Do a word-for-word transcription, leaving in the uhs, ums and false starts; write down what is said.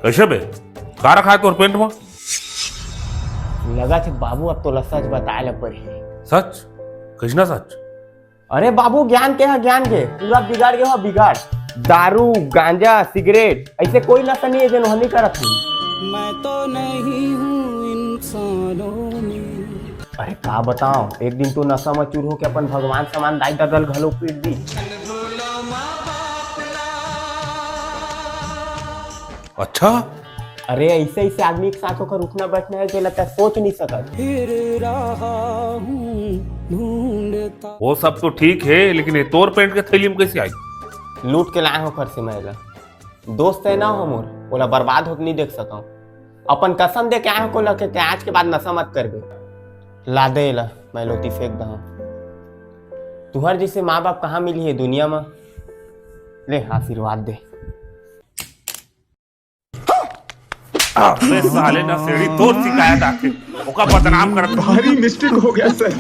कइसे बे? का रखा है तोर पेंट में? लगथे बाबू, अब तोला सच बताए ल परही। सच? कइसना सच? अरे बाबू, ज्ञान के ह, ज्ञान के, पूरा बिगाड़ गे हो, बिगाड़। दारू, गांजा, सिगरेट, अइसे कोई नशा नइ हे जेन ओह नइ करत हो। मैं तो नहीं हूँ इंसानों में। अरे का बताओं, एक दिन तो नशा म चूर होके अपन भगवान समान दाई ददा ल घलो पीट दिस। अच्छा? अरे अइसे अइसे आदमी के साथ ओकर उठना बैठना हे, जेला तैं सोच नइ सकत। फिर रहा हूँ ढूंढता। वो सब तो ठीक हे, लेकिन ये तोर पेंट के थैली में कइसे आई? लूट के लाए हों ओकर से मैं एला। दोस्त हे ना हो मोर, ओला बर्बाद होत नइ देख सकंव। अपन कसम दे के आए हों ओला के आज के बाद नशा मत करबे। ला दे एला, मैं लोती फेंक दहूं। तुंहर जइसे माँ बाप कहाँ मिलही दुनिया म? ले आशीर्वाद दे। अबे साले, नशेड़ी तोर शिकायत आथे, ओका बदनाम करत। भारी मिस्टेक हो गया सर।